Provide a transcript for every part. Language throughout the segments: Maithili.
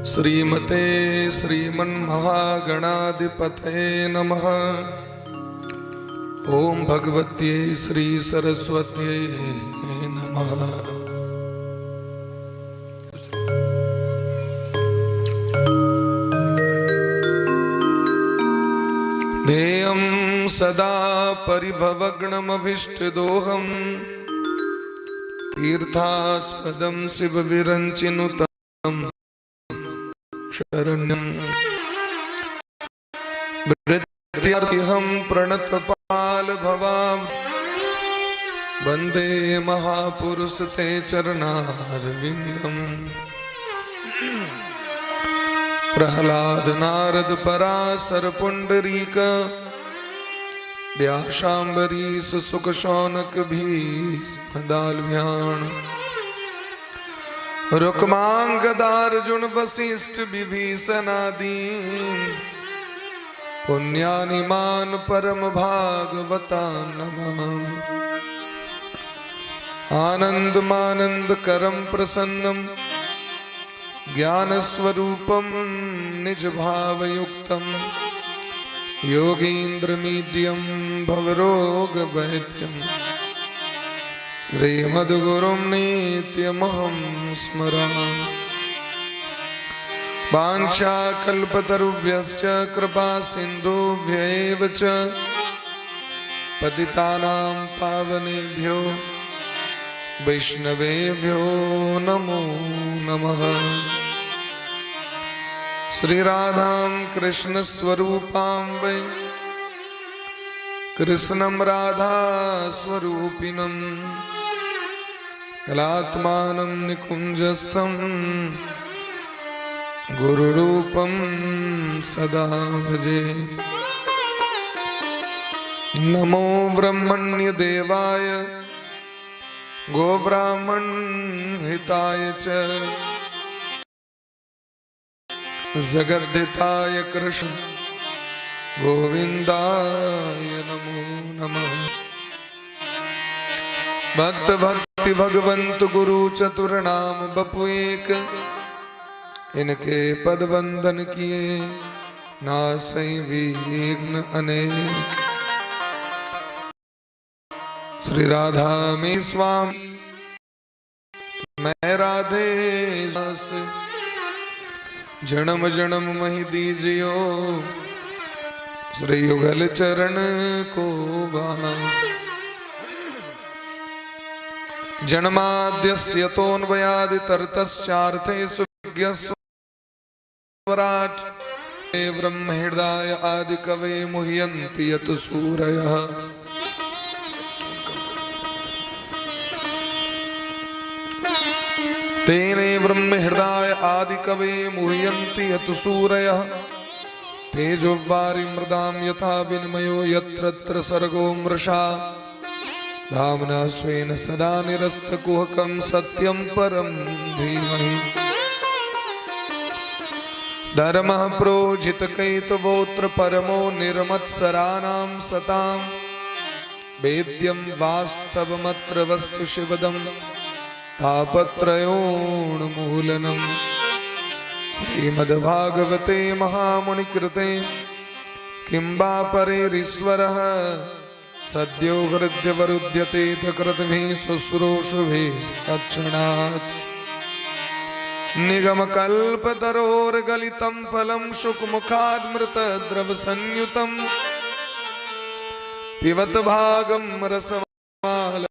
श्रीमते श्रीमन्महागणाधिपतये नमः। ॐ भगवत्यै श्री सरस्वत्यै नमः। ध्येयं सदा परिभवग्नमभीष्टदोहं तीर्थास्पदं शिवविरञ्चिनुतं शरण्यं भृत्यार्तिहं प्रणतपालभवां वन्दे महापुरुष ते चरणारविन्दम्। प्रहलाद नारद पराशर पुंडरीक व्यासाम्बरीश सुख शौनक भीष्म रुक्मांगदार्जुन वशिष्ठ विभीषणादि पुण्यानिमान परम भागवता नमामि। आनंदमानंद करम प्रसन्नम ज्ञानस्वरूपं निज भावयुक्तं योगीन्द्रमीड्यं भवरोगवैद्यं श्रीमद्गुरुं नित्यमहं स्मरामि। वाञ्छाकल्पतरुभ्यश्च कृपा सिन्धुभ्य एव च पतितानां पावनेभ्यो वैष्णवेभ्यो नमो नमः। श्री राधां कृष्ण स्वरूपां वै कृष्णं राधा स्वरूपिणं कलात्मानं निकुञ्जस्थं गुरुरूपं सदा भजे। नमो ब्रह्मण्यदेवाय गोब्राह्मण हिताय च जगद्धिताय कृष्ण गोविंदाय नमो नमः। भक्त भक्ति भगवंत गुरु चतुर नाम बपु एक, इनके पद वंदन किए नासई विघ्न अनेक। श्री राधा में स्वामी मैं राधे दास, जन्म जन्म मही दीजियो श्री युगल चरण को वास। जन्माद्यस्यतोऽन्वयादितरतश्चार्थेषु विघ्नस्वराट् ब्रह्म हृदय आदि कवे मुह्यन्ति यत सूरयः। तेने ब्रह्म हृदय आदि कवे मुह्यन्ति यत सूरयः। तेजोवारि मृदां यथा विनिमयो यत्र यत्र सर्गो मृषा धाम्ना स्वेन सदा निरस्तकुहकं सत्यं परं धीमहि। धर्मः प्रोजितकैतवोऽत्र परमो निर्मत्सराणां सतां वेद्यं वास्तवमत्र वस्तु शिवदं तापत्रयोन्मूलनम्। श्रीमद्भागवते महामुनिकृते किं वा परेरीश्वरः सद्यो हृद्यवरुध्यते कृतभिः शुश्रूषुभिस्तक्षणात्। निगमकल्पतरोर्गलितं फलं शुकमुखाद्मृतद्रवसंयुतं पिबत भागं रसमालयं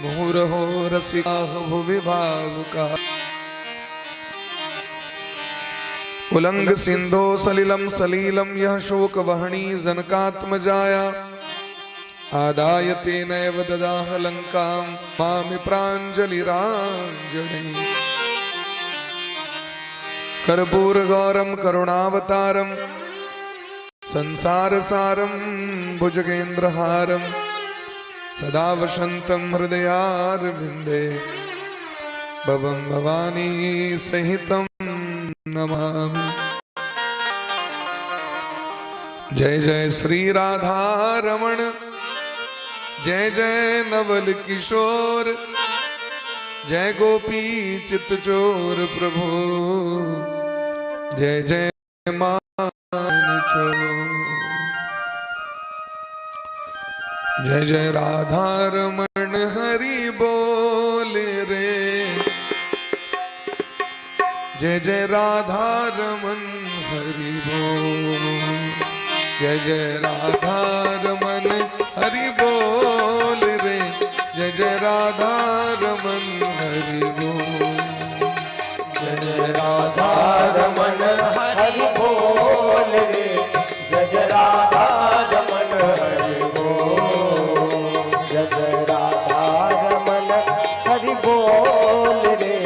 मुहुरहो रसिकाः भुवि भावुकाः। उलंग सिंधो सलिलं सलीलं यः शोकवहणी जनकात्मजाया आदाय तेनैव ददाह लंकां मामि प्राञ्जलिराञ्जने। कर्पूरगौरं करुणावतारं संसारसारं भुजगेन्द्रहारं सदा वसन्तं हृदयारविन्दे भवं भवानी सहितं नमामि। जय जय श्री राधा रमण जय जय नवल किशोर जय गोपी चित चोर प्रभु, जय जय मान चोर। जय जय राधा रमण हरि बोल रे, जय जय राधा रमन हरि बोल, जय जय राधा रमन हरि बोल रे, जय जय राधा रमन हरि बोल, जय जय राधा रमन हरि बोल रे, जय जय राधा रमन हरि बोल, जय जय राधा रमन हरि बोल रे,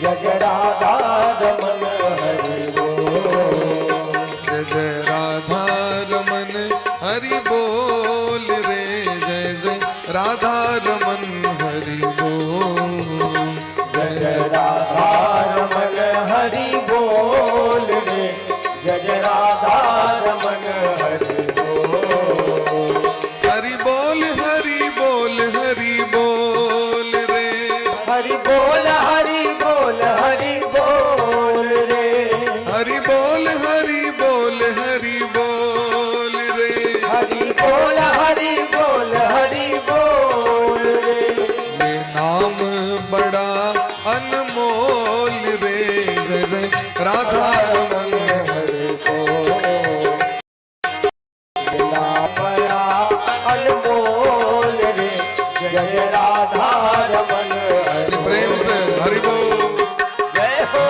जय जय राधा रमन हरि बोल, जय जय राधा रमन हरि बोल रे, जय जय राधा रमन हरि बोल, जय जय राधा रमन हरि बोल रे, जय जय राधा रमन हरि बोल, हरि बोल हरि बोल हरि बोल रे, हरि बोल हरि बोल हरि बोल रे, हरि बोल हरि बोल हरि बोल रे, हरि बोल हरि बोल हरि बोल रे, ये नाम बड़ा अनमोल रे, जय जय राधा रमन हरि बोल, नाम बड़ा अनमोल रे, जय जय राधा रमन हरि प्रेम से हरि बोल। जय हो।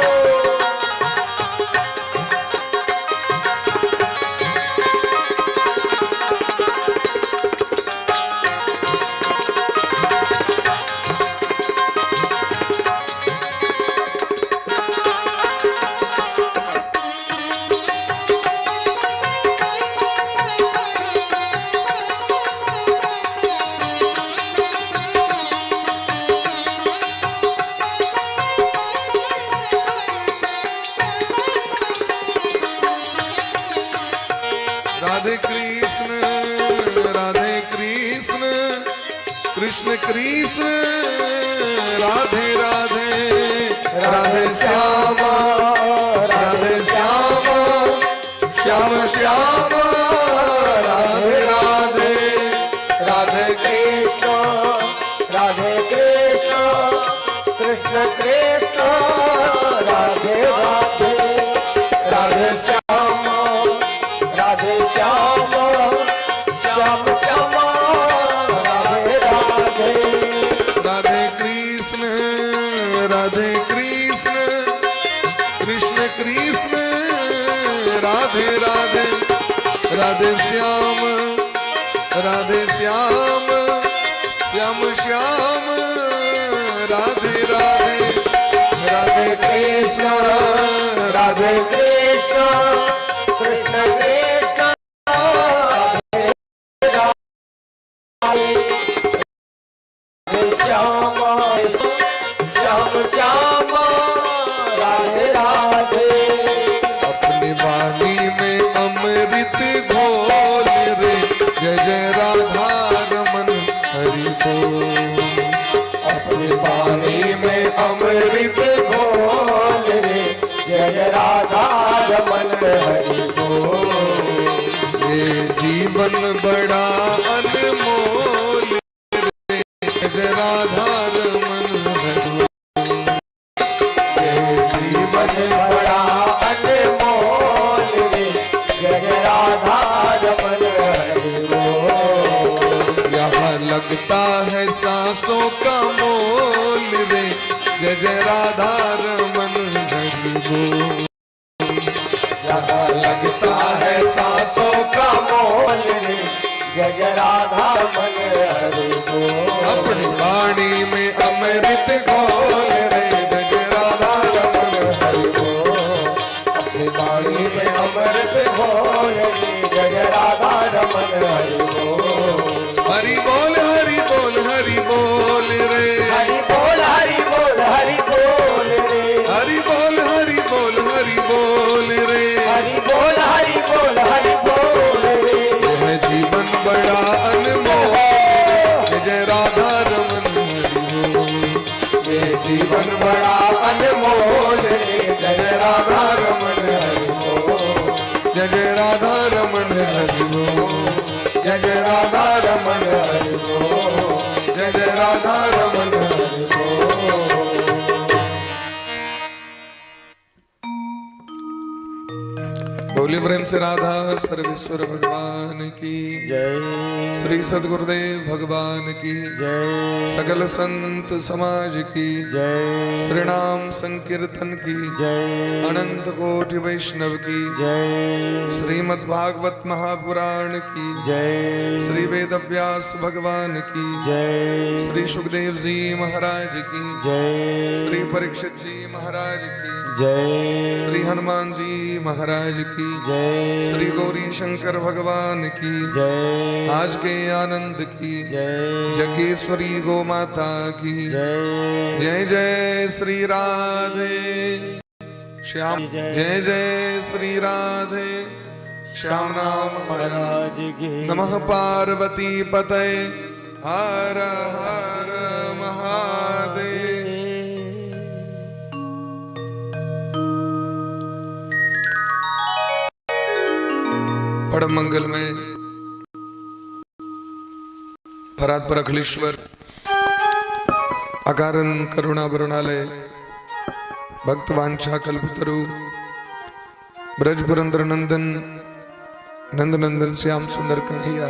राधे कृष्ण राधे कृष्ण कृष्ण कृष्ण राधे राधे, राधे श्याम राधे श्याम श्याम श्याम राधे राधे, राधे कृष्ण राधे कृष्ण कृष्ण कृष्ण राधे राधे, राधे श्याम राधे श्याम श्याम श्याम राधे राधे, राधे कृष्ण राधे कृष्ण कृष्ण कृष्ण राधे राधे, राधे श्याम राधे श्याम श्याम श्याम राधे राधे, राधे कृष्ण राधे कृष्ण कृष्ण कृष्ण राधे राधे, श्याम श्याम श्याम राधे राधे, अपनी वाणी में अमृत घोल रे, जय जय राधा रमन हरि बोल, अपनी वाणी में अमृत घोल रे, जय जय राधा रमन हरि बोल, ये जीवन बड़ा अनमोल रे, जय जय राधा रमन हरि बोल, ये जीवन बड़ा अनमोल रे, जय जय राधा रमन हरि बोल, यहाँ लगता है सांसों का मोल रे, जय जय राधा रमन हरि बोल, यहाँ लगता है सांसों का मोल रे, जय जय राधा रमन हरि बोल, अपनी वाणी में अमृत घोल रे, जय जय राधा रमन हरि बोल, अपनी वाणी में अमृत घोल रे, जय जय राधा रमन हरि बोल, हरि बोल हरि बोल हरि बोल रे, हरि बोल हरि बोल हरि बोल रे, हरि बोल हरि बोल हरि बोल रे, हरि बोल हरि बोल हरि बोल रे, यह जीवन बड़ा अनमोल, जय जय राधा रमन हरि बोल, ये जीवन बोले प्रेम से राधा सर्वेश्वर भगवान की जय। श्री सदगुरुदेव भगवान की जय। सकल संत समाज की जय। श्री नाम संकीर्तन की जय। अनंत कोटि वैष्णव की जय। श्रीमद् भागवत महापुराण की जय। श्री वेद व्यास भगवान की जय। श्री सुखदेव जी महाराज की जय। श्री परीक्षित जी महाराज की जय। श्री हनुमान जी महाराज की जय। श्री गौरी शंकर भगवान की जय। आज के आनंद की जय। जगेश्वरी गो माता की जय। जय जय श्री राधे श्याम जय जय श्री राधे श्याम नाम महाराज की नमः पार्वती पतये हर हर महादेव। परम मंगल में परात्पर अखिलेश्वर अकारण करुणा वरुणालय भक्त वांछा कल्पतरु ब्रज पुरंदर नंदन नंद नंदन श्याम सुंदर कन्हैया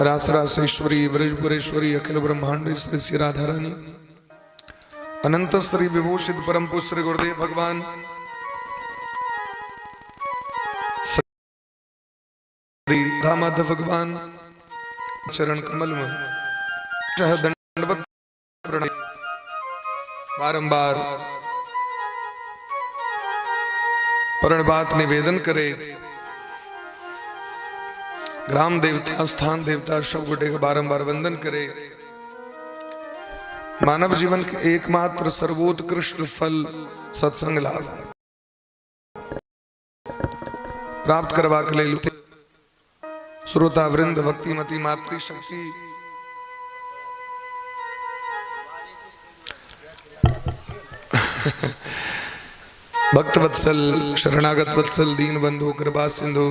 रास रासेश्वरी ब्रजपुरेश्वरी अखिल ब्रह्मांड श्री राधा रानी अनंत श्री विभूषित परम पुष्ट श्री गुरुदेव भगवान श्री राधा माधव भगवान चरण कमल में दंडवत प्रणाम बारंबार प्रणबात निवेदन करे ग्राम देवता स्थान देवता सब गोटे के बारंबार वंदन करे। मानव जीवन के एकमात्र सर्वोत्कृष्ट फल सत्संग लाभ प्राप्त करबाक लेल श्रोता वृंद भक्तिमती मातृशक्ति भक्त वत्सल शरणागत वत्सल दीन बंधु कृपा सिंधु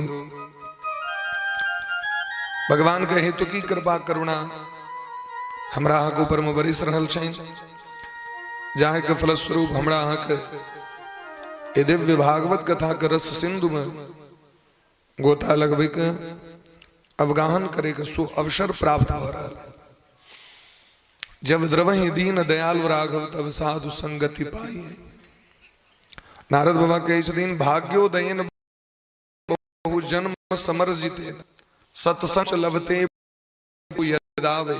भगवान के हेतु की कृपा करुणा हमरा अहाँके ऊपर में बरसि रहल छनि, जाहि के फलस्वरूप हमरा अहाँके ए दिव्य भागवत कथा के रस सिंधु में गोता लगबै के अवगाहन करे के सु अवसर प्राप्त भऽ रहल। जब द्रवहि दीन दयालु राघव तब साधु संगति पाई। नारद बाबा कहै छथिन भाग्योदयन बहु जन्म समर्जिते सत्संग लभते यदावे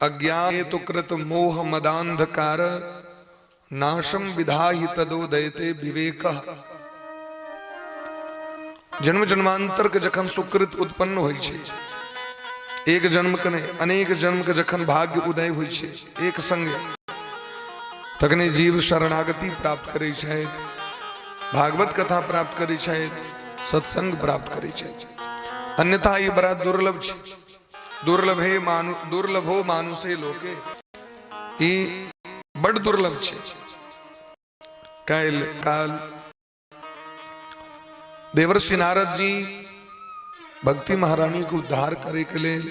अज्ञान तो कृत मोह मदांधकार नाशम विधाहि तदोदयते विवेक। जन्म जन्मांतर के जखन सुकृत उत्पन्न होइ छै, एक जन्म के नहि अनेक जन्म के जखन भाग्य उदय होइ छै एक संगे, तखने जीव शरणागति प्राप्त करै छै, भागवत कथा प्राप्त करै छै, सत्संग प्राप्त करै छै। अन्यथा ई बड़ा दुर्लभ छै। दुर्लभे मानु दुर्लभो मानुषे लोके, ई बड़ दुर्लभ छै। काल्हि काल देवर्षि नारद जी भक्ति महारानी के उद्धार करे के लेल,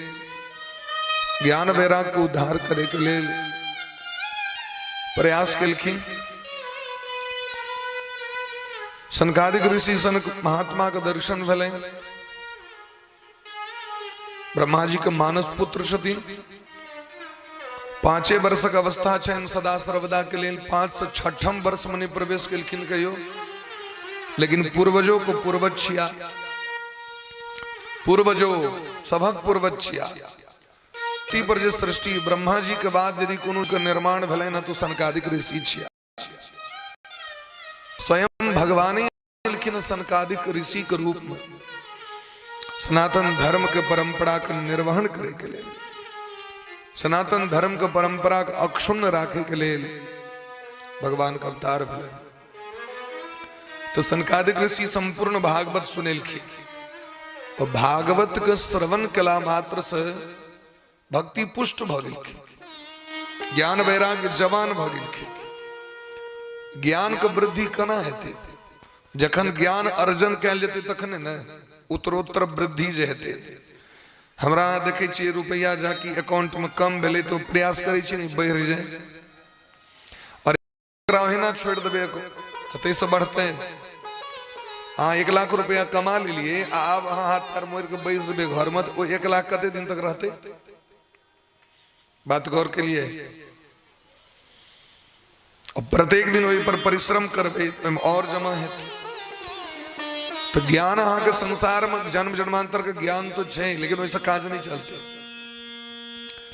ज्ञान वैराग के उद्धार करे के लेल प्रयास केलखिन। सनकादिक ऋषि सनक महात्मा के दर्शन भेलै। ब्रह्मा जी के मानस पुत्र छथिन, 5 वर्षक अवस्था छनि, सदा सर्वदा के लेल 5 से 6ठम वर्ष में प्रवेश केलखिन कहियो, लेकिन पूर्वजों को पूर्वज छिया, पूर्वजो सभक पूर्वज छिया। ती पर जे सृष्टि ब्रह्मा जी के बाद यदि कोनो के निर्माण भेलै न तो सनकादिक ऋषि छिया। स्वयं भगवान एलखिन सनकादिक ऋषि के रूप में सनातन धर्म के परंपरा के निर्वहन करे के लेल, सनातन धर्म के परंपरा के अक्षुण्ण राखे के लेल भगवान के अवतार भेलै। तो सनकादिक ऋषि संपूर्ण भागवत सुनेलखिन और भागवत के श्रवण कला मात्र से भक्ति पुष्ट भऽ गेलखिन, ज्ञान वैराग्य जवान भऽ गेलखिन। ज्ञान के वृद्धि केना हेतै? जखन ज्ञान अर्जन कयल जेतै तखने ने उत्तरोत्तर वृद्धि जे हेतै। हमरा अहाँ देखै छियै रुपैआ जाकि अकाउंट में कम भेलै तो प्रयास करै छियै ने बढ़ि जाय, और एकरा ओहिना छोड़ि देबै तऽ ताहिसँ बढ़तै। अहाँ 1 लाख रुपया कमा लेलियै आ आब अहाँ हाथ पैर मोड़ि कऽ बैस जेबै घरमे, तऽ ओ 1 लाख कते दिन तक रहतै? बात गौर के लिए। प्रत्येक दिन ओहि पर परिश्रम करबै, ओहिमे आओर जमा हेतै। तऽ ज्ञान अहाँके संसारमे जन्म जन्मांतर के ज्ञान तऽ छै, लेकिन ओहिसँ काज नहि चलतै।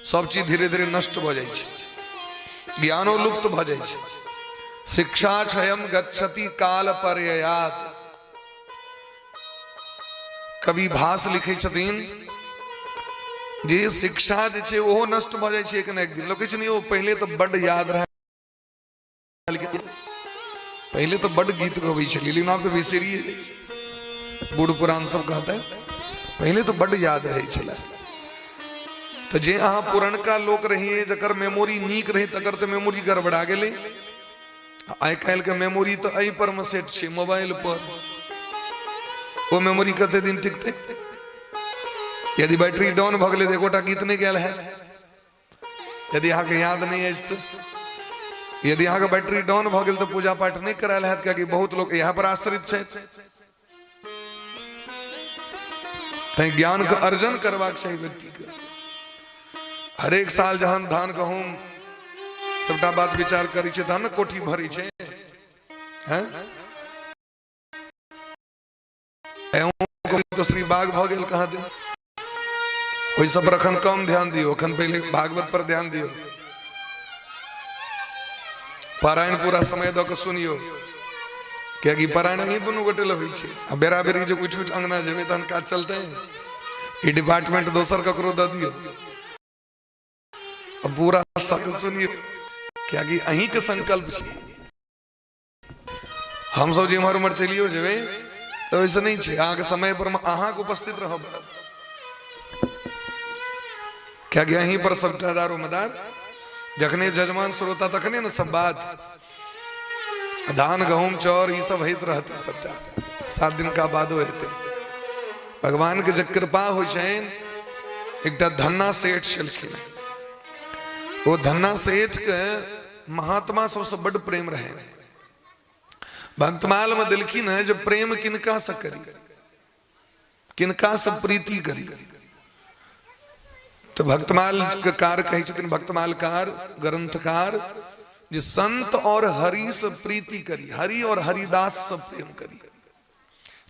सब चीज धीरे धीरे नष्ट भऽ जाइ छै, ज्ञानो लुप्त भऽ जाइ छै। शिक्षा क्षयम गच्छति काल पर्ययात। कवि भास लिखै छथिन जे शिक्षा जे छै ओहो नष्ट भऽ जाइ छै एक ने एक दिन। लोक कहै छै नहि, ओ पहिले तऽ बड्ड याद रहै, पहिले तऽ बड्ड गीत गबै छलियै, लेकिन आब तऽ बिसरिए जाइ छै। बूढ़ पुरान सब कहतै, पहिले तऽ बड्ड याद रहै छलै। तऽ जे अहाँ पुरनका लोक रहियै, जकर मेमोरी नीक रहै, तकर तऽ मेमोरी गड़बड़ा गेलै। आइ काल्हिके मेमोरी तऽ एहि पर मे सेट छै, मोबाइल पर। ओ मेमोरी कते दिन टिकतै? यदि बैटरी डाउन भऽ गेलै तऽ एकोटा गीत नहि गायल हैत। यदि अहाँके याद नहि अछि तऽ, यदि अहाँके बैटरी डाउन भऽ गेल तऽ पूजा पाठ नहि करायल हैत, कियाकि बहुत लोक इएह पर आश्रित छथि। तैं ज्ञानके अर्जन करबाक चाही व्यक्तिके। हरेक साल जहन धान गहूम सबटा बात विचार करै छै, तहन ने कोठी भरै छै। हैं दोसरी बाघ भऽ गेल कहाँ दिन। ओहि सब पर अखन कम ध्यान दियौ, अखन पहिले भागवत पर ध्यान दियौ। पारायण पूरा समय दऽ कऽ सुनियौ, कियाकि पारायण अहीं दुनू गोटे लए होइ छै आ बेरा बेरी जे उठि उठि अंगना जेबै तहन काज चलतै? ई डिपार्टमेंट दोसर ककरो दऽ दियौ आ पूरा सब सुनियौ, कियाकि अहींके संकल्प छै। हमसभ जे इम्हर उम्हर चलियो जेबै तऽ ओहिसँ नहि छै, अहाँके समय पर अहाँके उपस्थित रहब, कियाकि अहीं पर सबटा दारोमदार। जखने जजमान श्रोता तखने ने सब बात। धान गहूम चाउर ई सब होइत रहतै सबटा, 7 दिन का बादो हेतै। भगवान के जे कृपा होइ छनि। एकटा धन्ना सेठ छलखिन। ओ धन्ना सेठ के महात्मा सबसँ बड्ड प्रेम रहै। भक्तमाल में देलखिन है जे प्रेम किनका से करी, किनका से प्रीति करी? तऽ भक्तमाल के कार कहै छथिन, भक्तमालकार ग्रंथकार, जे संत और हरि से प्रीति करी, हरि और हरिदास से प्रेम करी।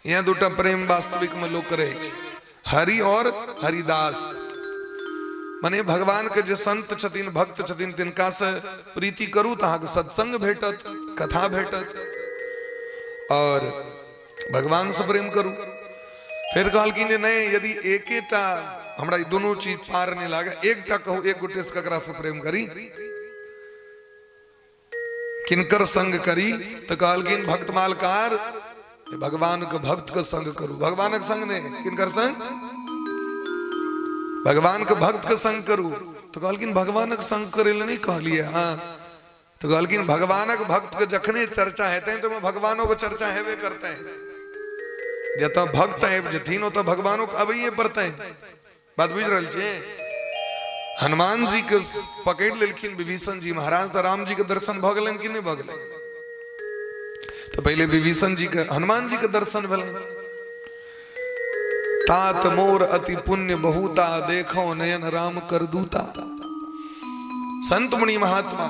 यहाँ दूटा प्रेम वास्तविक में लोक रहे छै, हरि और हरिदास। माने भगवान के जे संत छथिन, भक्त छथिन, तिनका से प्रीति करू तऽ अहाँके सत्संग भेटत, कथा भेटत और भगवान से प्रेम करू। फेर कहलखिन जे नहि, यदि एकेटा हमरा ई दुनू चीज पार नहि लागे, एकटा कहू, एक गोटे से ककरा से प्रेम करी, किनकर संग करी? तऽ कहलखिन भक्तमालकार, भगवान के भक्त के संग करू। भगवानक संग नहि, किनकर संग? भगवान के भक्त के संग करू। तऽ कहलखिन, भगवानक संग करे लए नहि कहलियै? हाँ। तऽ कहलखिन, भगवानक भक्त के जखने चर्चा हेतै तऽ ओहिमे भगवानो के चर्चा हेबे करतै। जतऽ भक्त आबि जेथिन, ओतऽ भगवानो के अबैये पड़तै। बात बुझि रहल छियै? हनुमान जी के पकड़ि लेलखिन विभीषण जी महाराज, तऽ राम जी के दर्शन भऽ गेलनि कि नहि भऽ गेलनि? तऽ पहिले विभीषण जी के हनुमान जी के दर्शन भेलनि। तात मोर अति पुण्य बहुता, देखो नयन राम कर दूता। संत मुनि महात्मा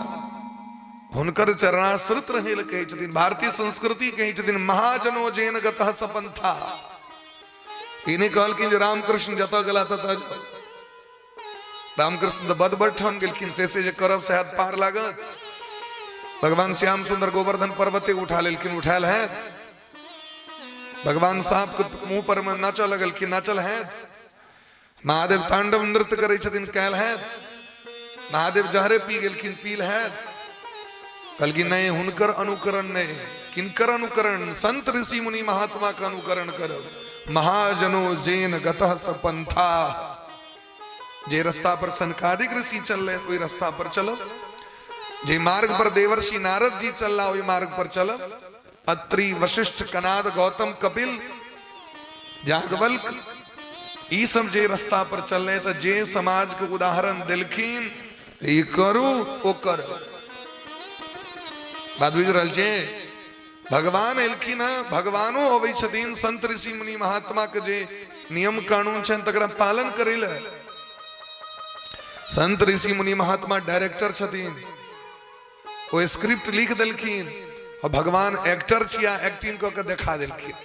हुनकर चरणाश्रित रहै लए कहै छथिन। भारतीय संस्कृति कहै छथिन, महाजनो जेन गतः सपंथा। ई नहि कहलखिन जे रामकृष्ण जतऽ गेला ततऽ जाउ। रामकृष्ण तऽ बड बड ठाम गेलखिन, से जे करब से हाथ पार लागत? भगवान श्याम सुंदर गोवर्धन पर्वते उठा लेलखिन, उठायल है? भगवान सांप के मुंह पर में नाचऽ लगलखिन, नाचल है? महादेव तांडव नृत्य करै छथिन, कैल है? महादेव जहरे पी गेलखिन, पील है? कहलखिन नहीं, हुनकर अनुकरण नहीं। किनकर अनुकरण? संत ऋषि मुनि महात्मा का अनुकरण करब। महाजनो जेन गतः सपंथा। जे रास्ता पर सनकादिक ऋषि चल रहे, ओहि रास्ता पर चलो। जे मार्ग पर देवर्षि नारद जी चलला, ओहि मार्ग पर चलो। अत्रि, वशिष्ठ, कनाद, गौतम, कपिल, याज्ञवल्क्य, ई सब जे रास्ता पर चलले, तऽ जे समाज के उदाहरण देलखिन, ई करू, ओ करू। बात बुझि रहल छै? भगवान एलखिन हँ, भगवानो अबै छथिन संत ऋषि मुनि महात्मा के जे नियम कानून छनि तकरा पालन करै लए। संत ऋषि मुनि महात्मा डायरेक्टर छथिन, ओ स्क्रिप्ट लिख देलखिन और भगवान एक्टर छिया, एक्टिंग कऽ के देखा देलखिन।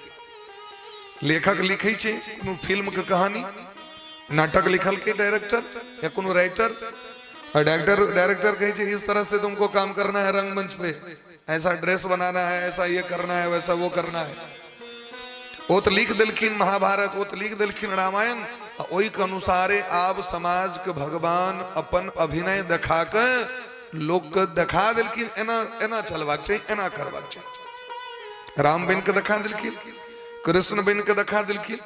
लेखक लिखै छै कोनो फिल्म के कहानी, नाटक लिखलकै डायरेक्टर या कोनो राइटर, और डायरेक्टर कहै छै इस तरह से तुमको काम करना है रंगमंच पे, ऐसा ड्रेस बनाना है, ऐसा ये करना है, वैसा वो करना है। ओ तऽ लिख देलखिन महाभारत, ओ तऽ लिख देलखिन रामायण, आ ओहिके अनुसारे आब समाज के भगवान अपन अभिनय देखा के लोक के देखा देलखिन, एना एना चलबाक चाही, एना करबाक चाही। राम बनि के देखा देलखिन, कृष्ण बनि के देखा देलखिन।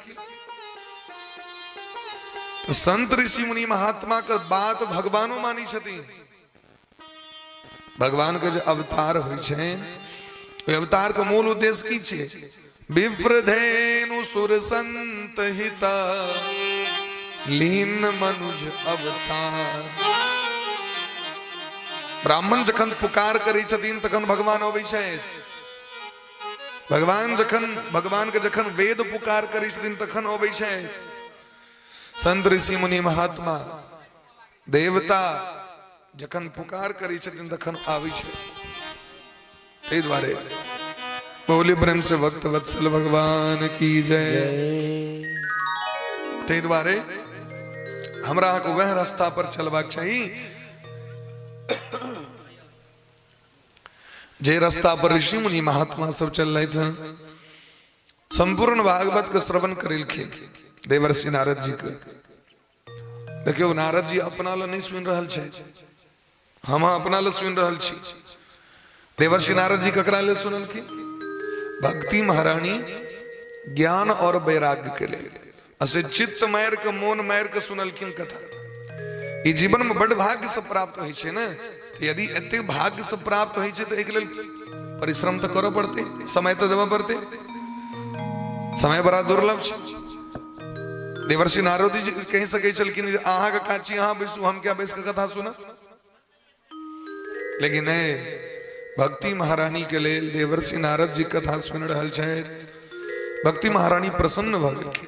तो संत ऋषि मुनि महात्मा के बात भगवानो मानी छथिन। भगवान के जे अवतार होइ छै, ओहि अवतार के मूल उद्देश्य की छै? विप्रधेनु सुर संत हिता लीन मनुज अवतार। ब्राह्मण जखन पुकार करै छथिन तखन भगवान अबै छथि। भगवान जखन, भगवान के जखन वेद पुकार करै छथिन तखन अबै छथि। संत ऋषि मुनि महात्मा देवता जखन पुकार करै छथिन तखन आबै छै। एहि दुआरे बोली प्रेम से भक्त वत्सल भगवान की जय। ताहि दुआरे हमरा अहाँके वएह रास्ता पर चलबाक चाही जे रास्ता पर ऋषि मुनि महात्मा सब चललथि हँ। संपूर्ण भागवत के श्रवण करेलखिन देवर्षि नारद जी के। देखियौ, नारद जी अपना लए नहि सुनि रहल छथि, हम अपना लए सुनि रहल छी। देवर्षि नारद जी ककरा लेल सुनलखिन? भक्ति महारानी ज्ञान और वैराग्य के लेल। असे चित्त मारि के, मोन मारि के सुनलखिन कथा। ई जीवन में बड भाग्य से प्राप्त होइ छै ने, तऽ यदि एते भाग्य से प्राप्त होइ छै तऽ एहिके लेल परिश्रम तऽ करऽ पड़तै, समय तऽ देबऽ पड़तै। समय बड़ा दुर्लभ छै। देवर्षि नारद जी कहि सकै छलखिन जे अहाँके काची अहाँ बैसू, हम क्या बैस के कथा सुनब? लेकिन नहि, भक्ति महारानी के लेल देवर्षि नारद जी कथा सुनि रहल छथि। भक्ति महारानी प्रसन्न भऽ गेलखिन।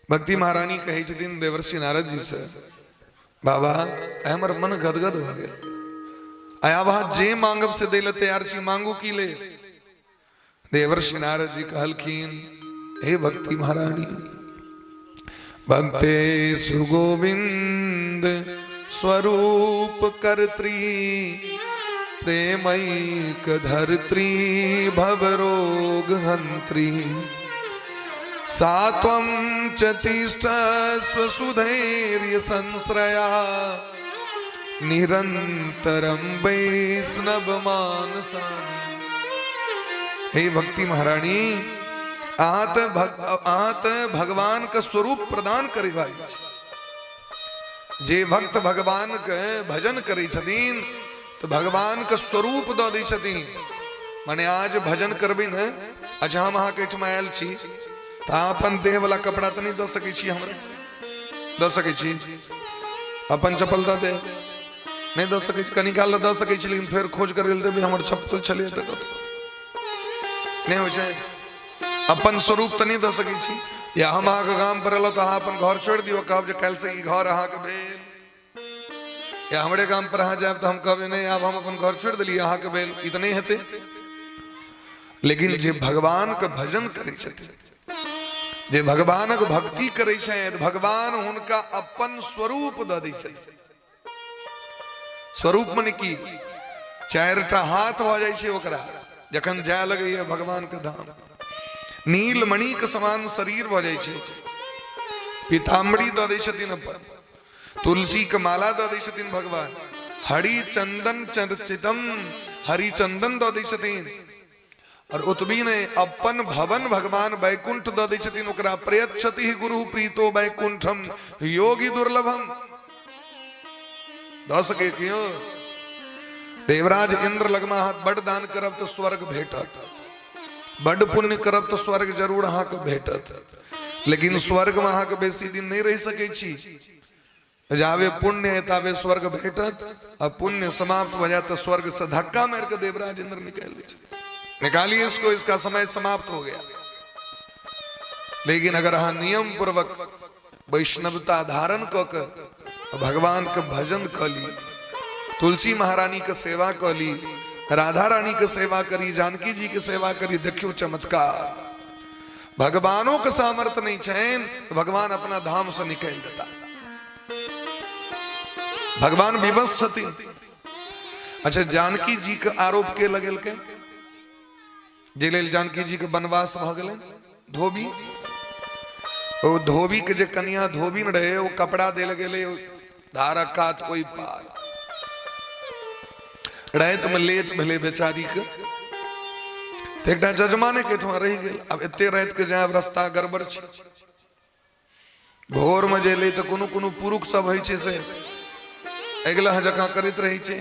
भक्ति महारानी कहै छथिन देवर्षि नारद जी से, बाबा हमर मन गदगद भऽ गेल, आइ आब अहाँ जे मांगब से दै लए तैयार छी, मांगू की ले? देवर्षि नारद जी कहलखिन, हे भक्ति महारानी, भक्ते सुगोविंद स्वरूप कर्त्री प्रेमैक धरत्री भवरोग हंत्री सा त्वं च तिष्ठ स्वसुधैर्य संश्रया निरंतरम वैष्णव मानसा। हे भक्ति महारानी, अहाँ तऽ भगवान के स्वरूप प्रदान करे वाली छी। जे भक्त भगवान के भजन करे छथिन तऽ भगवान के स्वरूप दऽ दै छथिन। माने आज भजन करबै ने, अच्छा हम अहाँके एहिठमा आयल छी तऽ अहाँ अपन देह वाला कपड़ा तऽ नहि दऽ सकै छी हमरा? दऽ सकै छी? अपन चप्पल दऽ दे? नहि दऽ सकै छी। कनी काल दऽ सकै छी, लेकिन फेर खोज करै लए देबै, हमर चप्पल छलै तऽ कतौ नहि होइ छै। अपन स्वरूप तऽ नहि दऽ सकै छी। या हम अहाँके गाम पर एलहुँ तऽ अहाँ अपन घर छोड़ि दियौ, कहब जे काल्हिसँ ई घर अहाँके भेल। या हमरे गाम पर अहाँ जायब तऽ हम कहब नहि, आब हम अपन घर छोड़ि देलियै, अहाँके भेल। ई तऽ नहि हेतै। लेकिन जे भगवानके भजन करै छथिन, जे भगवानक भक्ति करै छथि, भगवान हुनका अपन स्वरूप दऽ दै छथिन। स्वरूप मने की? चारिटा हाथ भऽ जाइ छै ओकरा जखन जाय लगैया भगवान के धाम। नीलमणि के समान शरीर भऽ जाइ छै। पीताम्बरी दऽ दै छथिन अपन, तुलसी के माला दऽ दै छथिन भगवान, हरि चंदन चर्चितम, हरि चंदन दऽ दै छथिन। और ओतबी नहि, अपन भवन भगवान वैकुंठ दऽ दै छथिन ओकरा। प्रयच्छति गुरु प्रीतो वैकुंठम योगी दुर्लभम। दऽ सकै छियो? देवराज इंद्र लगमा अहाँ बड दान करब तऽ स्वर्ग भेटत, बड पुण्य करब तऽ स्वर्ग जरूर अहाँके भेटत, लेकिन स्वर्ग में अहाँके बेसी दिन नहि रहि सकै छी। जाबे पुण्य है ताबे स्वर्ग भेटत, आ पुण्य समाप्त भऽ जायत तऽ स्वर्ग से धक्का मारि कऽ देवराज इंद्र निकालि दै छै। निकालिए इसको, इसका समय समाप्त हो गया। लेकिन अगर अहाँ नियम पूर्वक वैष्णवता धारण क के भगवान के भजन क ली, तुलसी महारानी के सेवा क ली, राधा रानी के सेवा करी, जानकी जी के सेवा करी, देखियो चमत्कार। भगवानों के सामर्थ्य नहीं छनि तो भगवान अपना धाम से निकल देता। भगवान विवश छथिन। अच्छा, जानकी जी के आरोप के लगेलकै जे लेल जानकी जी के वनवास भऽ गेलै? धोबी। ओ धोबी के जे कनिया धोबी रहे, ओ कपड़ा देल गेलै धारक कात ओहि पार। राति में लेट भेलै बेचारी के, तऽ एकटा जजमाने के एहिठमा रहि गेल। आब एते राति के जायब, रास्ता गड़बड़ छै। भोर में जे एलै तऽ कोनो कोनो पुरुष सब होइ छै से अगिला जकाँ करैत रहै छै,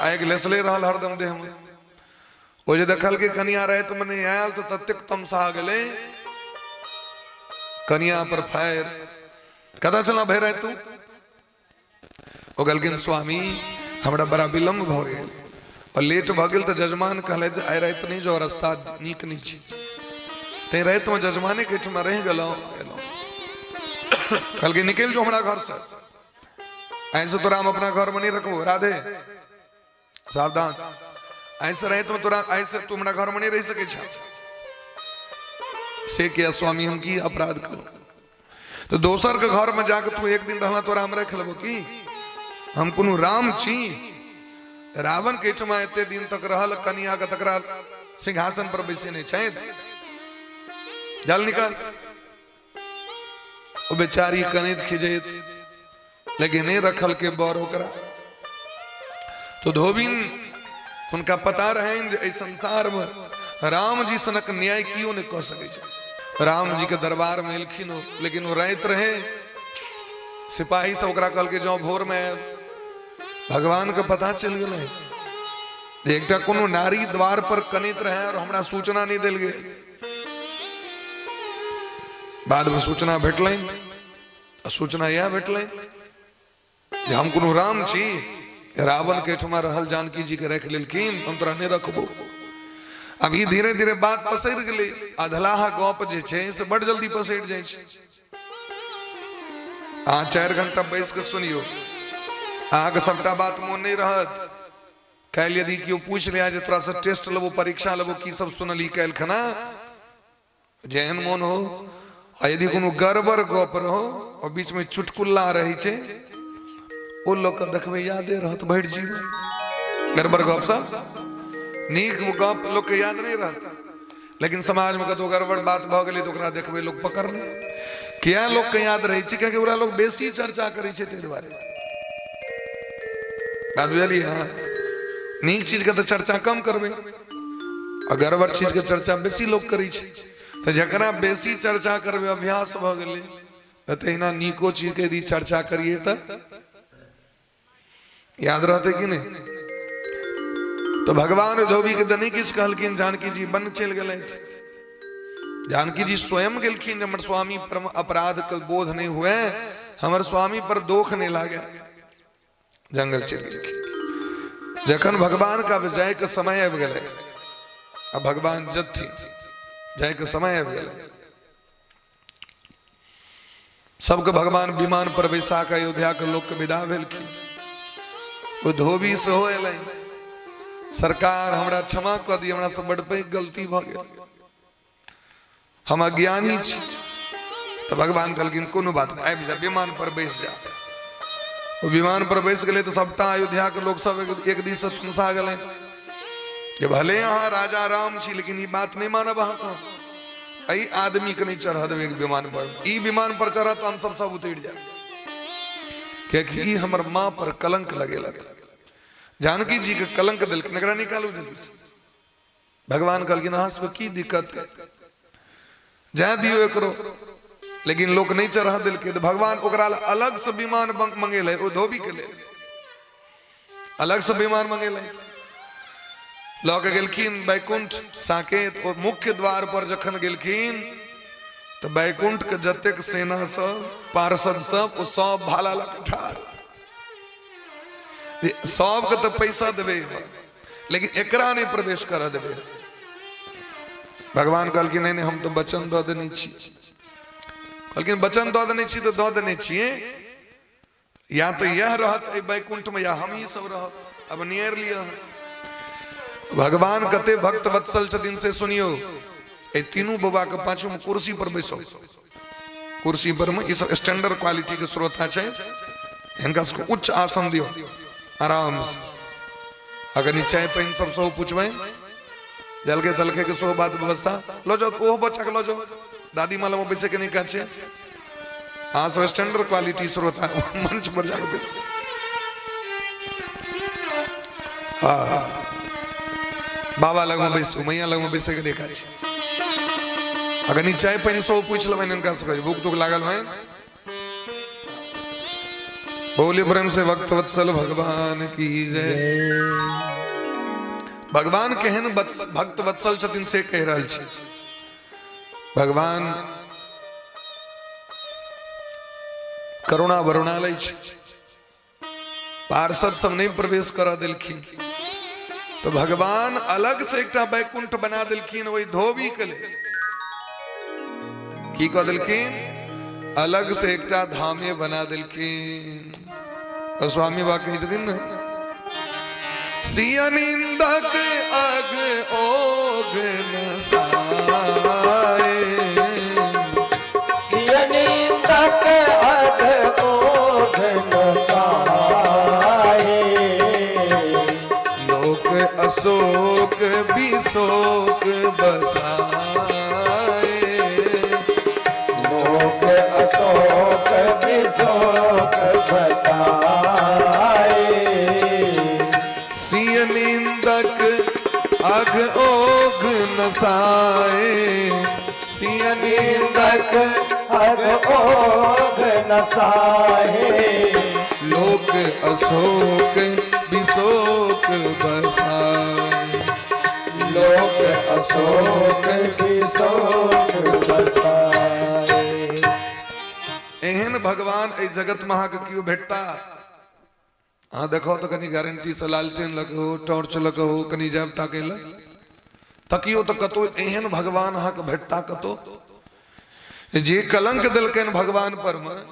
आगि लेसले रहल हरदम देह में। ओ जे देखलकै कनिया राति में नहि आयल तऽ ततेक तमसा गेलै कनिया पर फायर, कतऽ छलऽ भरि राति तू? ओ कहलखिन, स्वामी, हमरा बड़ा विलम्ब भऽ गेल और लेट भऽ गेल, तऽ जजमान कहले जे आइ राति नहि जाउ, रास्ता नीक नहि छै, तैं रातिमे जजमाने के एहिठमा रहि गेलहुँ, एलहुँ। कहलकै, निकलि जो हमरा घरसँ, ऐसे तोरा हम अपना घरमे नहि रखबो। राधे सावधान, ऐसे रातिमे तोरा, ऐसे तू हमरा घरमे नहि रहि सकै छ। से किया स्वामी, हम की अपराध करू? तो दोसर के घर में जाके तू एक दिन रहला, तोरा हम रख लेबो की? हम कोनो राम छी? रावण के एहिठमा एते दिन तक रहल कनिया के, तकरा सिंहासन पर बैसे नहि छै? जल निकाल। ओ बेचारी कनैत खिजैत, लेकिन नहीं रखल के बर ओकरा। तो धोबिन हुनका पता रहनि जे एहि संसार में राम जी सनक न्याय कियो नहीं कऽ सकै छै। राम जी के दरबार में एलखिन ओ, लेकिन ओ राति रहे, सिपाही सब ओकरा कहलकै जाओ भोर में आयब। भगवान के पता चलि गेलै जे एकटा कोनो नारी द्वार पर कनैत रहे और हमरा सूचना नहीं देल गेल। बाद में सूचना भेटलनि आ सूचना इएह भेटलनि जे हम कोनो राम छी? रावण के एहिठमा रहल जानकी जी के राखि लेलखिन, हम तोरा नहि रखबो। अब ई धीरे धीरे बात पसरि गेलै। अधलाह गप जे छै से बड़ जल्दी पसरि जाइ छै। अहाँ 4 घंटा बैस के सुनियौ, अहाँके सबटा बात मोन नहि रहत। काल्हि यदि केओ पूछि लिया जे तोरासँ टेस्ट लेबो, परीक्षा लेबो, की सब सुनलही काल्हि खना, जेहन मोन हो, आ यदि कोनो गड़बड़ गप रहो और बीच में चुटकुल्ला रहै छै, ओ लोक के देखबै यादे रहत भरि जीवन। गड़बड़ गप सब, नीक गप लोक के याद नहीं रहत, लेकिन समाज में कतौ गड़बड़ बात भऽ गेलै तऽ ओकरा देखबै लोक पकड़ने। किया लोक के याद रहै छै? कियाकि ओकरा लोक बेसी चर्चा करै छै, ताहि दुआरे। बात बुझलियै? अहाँ नीक चीज के तऽ चर्चा कम करबै आ गड़बड़ चीज के चर्चा बेसी लोक करै छै, तऽ जकरा बेसी चर्चा करबै अभ्यास भऽ गेलै। तऽ तहिना नीको चीज के यदि चर्चा करियै तऽ याद रहतै कि नहि? तऽ भगवान धोबी के तऽ नहि किछु कहलखिन। जानकी जी बन चलि गेलथि। जानकी जी स्वयं गेलखिन, हमर स्वामी पर अपराध के बोध नहि हुए, हमर स्वामी पर दोख नहि लागे। जंगल चलि गेलखिन। जखन भगवान का जाय के समय आबि गेलै, आ भगवान जथिन, जाय के समय आबि गेलै, सबके भगवान विमान पर बैसा के अयोध्या के लोक के विदा भेलखिन। ओ धोबी सेहो एलै, सरकार, हमरा क्षमा कऽ दी, हमरा से बड़ पैघ गलती भऽ गेल, हम अज्ञानी छी। तऽ भगवान कहलखिन, कोनो बात नहि, आबि जा, विमान पर बैस जा। ओ विमान पर बैस गेलै तऽ सबटा अयोध्या के लोक सब एक दिस से तमसा गेलै जे भले अहाँ राजा राम छी, लेकिन ई बात नहि मानब अहाँके, एहि आदमी के नहि चढ़ऽ देबै विमान पर। ई विमान पर चढ़त तऽ हमसब सब उतरि जायब, कियाकि ई हमर माँ पर कलंक लगेलक, जानकी जी के कलंक देलखिन, एकरा निकालू जल्दी से। भगवान कहलखिन, अहाँ सबके की दिक्कत है, जाय दियौ एकरो। लेकिन लोक नहि चढ़ा देलकै, तऽ भगवान ओकरा अलग से विमान मंगेलै। ओ धोबी के लेल अलग से विमान मंगेलै, लऽ के गेलखिन बैकुंठ साकेत। ओ मुख्य द्वार पर जखन गेलखिन तऽ बैकुंठ के जतेक सेना सब, पार्षद सब, ओ सब भाला लऽ के ठाढ़। सबके तऽ पैसा देबै, लेकिन एकरा नहि प्रवेश करऽ देबै। भगवान कहलखिन नहि नहि, हम तऽ वचन दऽ देने छी। कहलखिन वचन दऽ देने छी तऽ दऽ देने छियै, या तऽ यह रहत एहि वैकुंठ में या हम ही सब रहब, अब नियर लिअ। भगवान कते भक्त वत्सल छथिन से सुनियो। एहि तीनू बौआ के पाछू में कुर्सी पर बैसो, कुर्सी पर में ई सब स्टैंडर्ड क्वालिटी के श्रोता छै, हिनका सबके उच्च आसन दियो आराम से। अगर चाय पानि सब सेहो पूछबै, जलके तलके के सेहो बात व्यवस्था लो जाओ, ओहो बच्चा के लो जाओ, दादी माँ लग बैसे के नहीं काज छै। अहाँ सब स्टैंडर्ड क्वालिटी श्रोता मंच पर जाके बैसो। हाँ, बाबा लग में बैसू, मैया लग में बैसे के नहीं काज छै। अगर नहीं चाय पानि सेहो पूछि लेबनि हिनका सबके, भूख तूख लागल है। बोले प्रेम से भक्त वत्सल भगवान की जय। भगवान केहन भक्त वत्सल छथिन से कहि रहल छी। भगवान करुणा वरुणा लै छै, पार्षद सब नहीं प्रवेश करा देलखिन तो भगवान अलग से एकटा वैकुंठ बना देलखिन वही धोबी के लेल। की कह देलखिन? अलग से एकटा धामे बना देलखिन। और स्वामी बा कहै छथिन ने, सिया निंदक अग ओघ नसाए, सिया निंदक अग ओघ नसाए, लोक अशोक बिशोक बसाए, लोक अशोक बिशोक बसाए, सिय निंदक अघ ओघ नसाए, सिय निंदक अघ ओघ नसाए, लोक अशोक बिशोक बसाए, लोक अशोक बिशोक बसाए। एहन भगवान एहि जगत में अहाँके केओ भेटता? अहाँ देखो तो कनी गारंटी से लालटेन लग हो, टॉर्च लग हो, कनी जायब ताकै लए तकियो तो कतो एहन भगवान अहाँके भेटता कतो? जे कलंक देलकनि भगवान पर में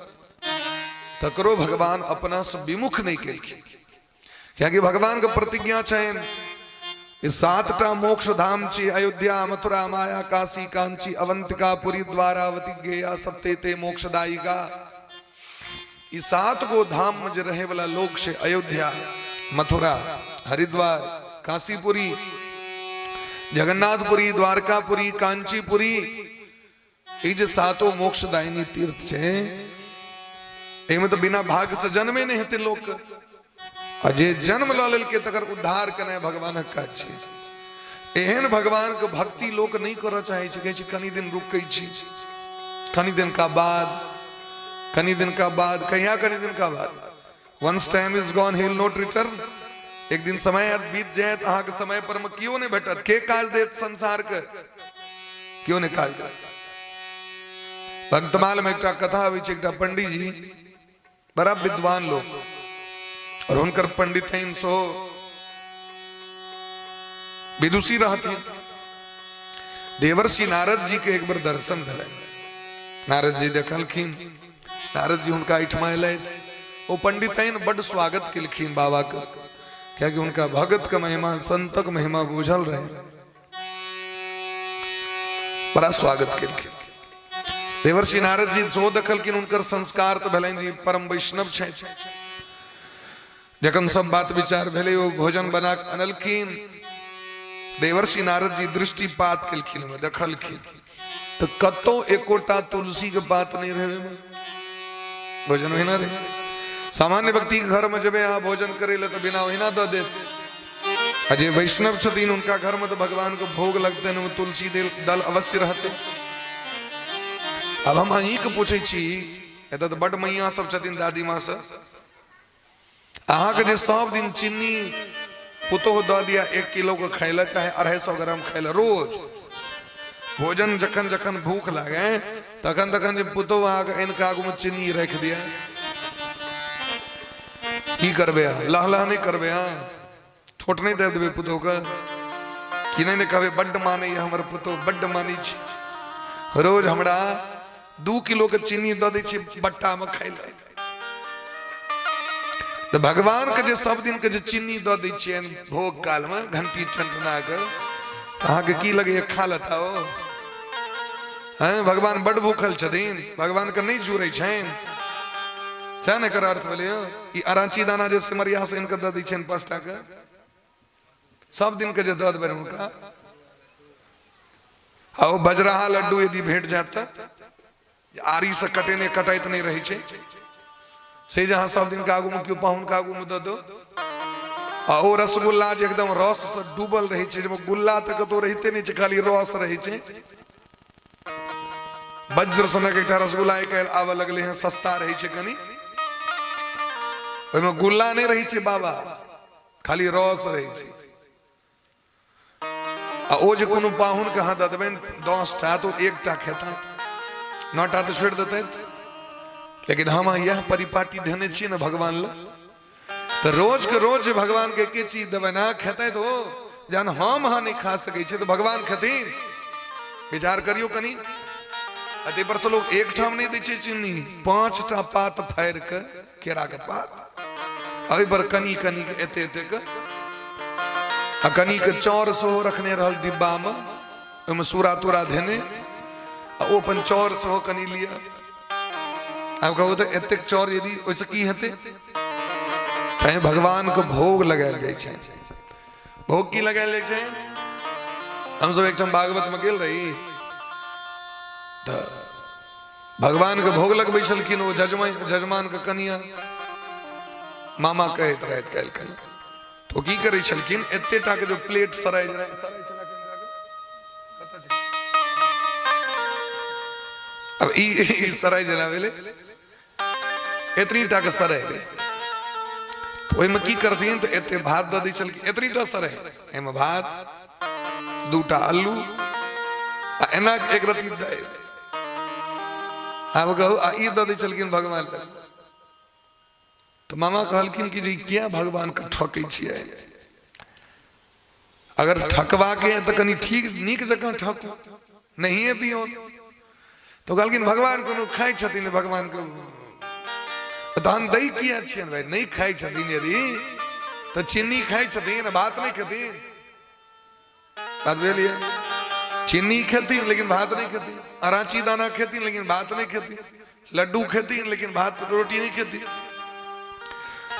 तकरो भगवान अपना से विमुख नहीं केलखिन, कियाकि भगवान के प्रतिज्ञा छनि ई 7टा मोक्ष धाम छी, अयोध्या मथुरा माया काशी कांची अवंतिका पुरी द्वारावती गेया सप्ते ते मोक्षदायिका। ई 7 गो धाम में जे रहे वाला लोग छे, अयोध्या मथुरा हरिद्वार काशीपुरी जगन्नाथपुरी द्वारकापुरी कांचीपुरी, ई जे सातो मोक्षदायिनी तीर्थ छे, एहिमे तो बिना भाग्य से जन्मे नहीं हेतै लोक, आ जे जन्म लऽ लेलकै तकर उद्धार केनाइ भगवानक काज छै। एहन भगवान के भक्ति लोक नहीं करऽ चाहै छै, कहै छै कनी दिन रुकै छी, कनी दिन का बाद, कनी दिन का बाद, कहिया कनी दिन का बाद। Once time is gone he will not return. एक दिन समय आयत, बीत जायत, अहाँके समय पर में केओ नहीं भेटत, के काज देत संसार के, केओ नहीं काज देत। भक्तमाल में एकटा कथा आबै छै, एकटा पंडित जी बड़ा विद्वान लोग, और हुनकर पंडितैन सो विदुषी रहथिन। देवर्षि नारद जी के एक बार दर्शन भेलनि, नारद जी देखलखिन, नारद जी हुनका एहिठमा एलथि, ओ पंडितैन बड्ड स्वागत केलखिन बाबा के, कियाकि हुनका भगत के महिमा संतक महिमा बुझल रहे, बड़ा स्वागत केलखिन। देवर्षि नारद जी सेहो देखलखिन हुनकर संस्कार तऽ भेलनि जी परम वैष्णव छथि। जखन सब बात विचार भेलै, ओ भोजन बना कऽ अनलखिन, देवर्षि नारद जी दृष्टिपात केलखिन, ओहिमे देखलखिन तऽ कतौ एकोटा तुलसी के पात नहीं रहे ओहिमे, भोजन ओहिना रहे। सामान्य व्यक्ति के घर में जेबै अहाँ भोजन करै लए तऽ बिना ओहिना दऽ देत, आ जे वैष्णव छथिन हुनका घर में तऽ भगवान के भोग लगतनि, ओहिमे तुलसी दल अवश्य रहतै। आब हम अहींके पूछै छी, एतऽ तऽ बड्ड मैया सब छथिन, दादी माँ सब, अहाँके जे सब दिन चीनी पुतोह दऽ दिया 1 किलो के खाय लए, चाहे 250 ग्राम खाय लए, रोज भोजन जखन जखन भूख लागे तखन तखन जे पुतोह अहाँके आनि कऽ आगूमे चीनी राखि दिया, की करबै अहाँ? लह लह नहि करबै अहाँ? ठोट नहि दए देबै पुतोहके कि नहि ने कहबै बड्ड मानैए हमर पुतोह, बड्ड मानै छै, रोज हमरा 2 किलो के चीनी दऽ दै छै बट्टामे खाइ लए। तऽ भगवान के जे सब दिन के जे चीनी दऽ दै छियनि भोग कालमे घंटी टनटना के, तऽ अहाँके की लगैए खा लेता ओ? हैं, भगवान बड्ड भूखल छथिन, भगवान के नहि जुड़ै छनि। सएह ने एकर अर्थ भेलै यौ। ई अराची दाना जे सिमरिया से आनि कऽ दऽ दै छियनि 5 टा के, सब दिन के जे दऽ देबनि हुनका, आ ओ बजराहा लड्डू यदि भेट जायत तऽ आरी से कटेने कटाइत नहि रहै छै, से जे अहाँ सब दिन के आगू मे केओ पाहुन के आगू मे दऽ दो, आ ओ रसगुल्ला जे एकदम रस से डूबल रहै छै, जाहिमे गुल्ला तऽ कतौ रहिते नहि छै, खाली रस रहै छै। वज्र सनक एकटा रसगुल्ला आइ काल्हि आबऽ लगलै हँ, सस्ता रहै छै कनि, ओहिमे गुल्ला नहि रहै छै बाबा, खाली रस रहै छै। आ ओ जे कोनो पाहुन के अहाँ दऽ देबनि 10टा तऽ ओ 1टा खेता, 9टा तऽ छोड़ि देतै। लेकिन हम अहाँ इएह परिपाटी धेने छियै ने भगवान लग, तऽ रोज के रोज जे भगवान के एके चीज देबनि, अहाँ खेतै तऽ ओ जहन हम अहाँ नहि खा सकै छियै तऽ भगवान खेथिन? विचार करियौ कनि। आ ताहि पर से लोक एकठाम नहि दै छै चीनी, 5टा पात फाड़ि कऽ केरा के पात, एहि पर कनि कनि के एते एते के, आ कनि के चाउर सेहो रखने रहल डिब्बा मे, ओहिमे सूरा तूरा धेने, आ ओ अपन चाउर सेहो कनि लिअ। आब कहू तऽ एतेक चाउर यदि ओहिसँ की हेतै? तैं भगवान के भोग लगायल जाइ छै। भोग की लगायल जाइ छै? हमसब एकठाम भागवत मे गेल रही तऽ भगवान के भोग लगबै छलखिन ओ जजमान के कनिया, मामा कहैत रहथि काल्हि। तो की करै छलखिन, एते टा के जो प्लेट सराय अब ई सराय जेना भेलै, एतनी टा के सराय रहै, ओहिमे की करथिन तऽ एते भात दऽ दै छलखिन, एतनी टा सराय, एहिमे भात, 2टा अल्लू आ एना एक रत्ती दालि। आब कहू, आ ई दऽ दै छलखिन भगवान लग। तऽ मामा कहलखिन कि जे किया भगवान के ठकै छियै, अगर ठकबाके है तऽ कनि ठीक नीक जकाँ ठकू, नहिए दियौ। तऽ कहलखिन भगवान कोनो खाइ छथिन, भगवान के तहन दै किया छियनि भाई? नहि खाइ छथिन यदि तऽ चीनी खाइ छथिन, भात नहि खेथिन। बात भेल, चीनी खेथिन लेकिन भात नहीं खेथिन, अराची दाना खेथिन लेकिन भात नहीं खेथिन, लड्डू खेथिन लेकिन भात रोटी नहीं खेथिन।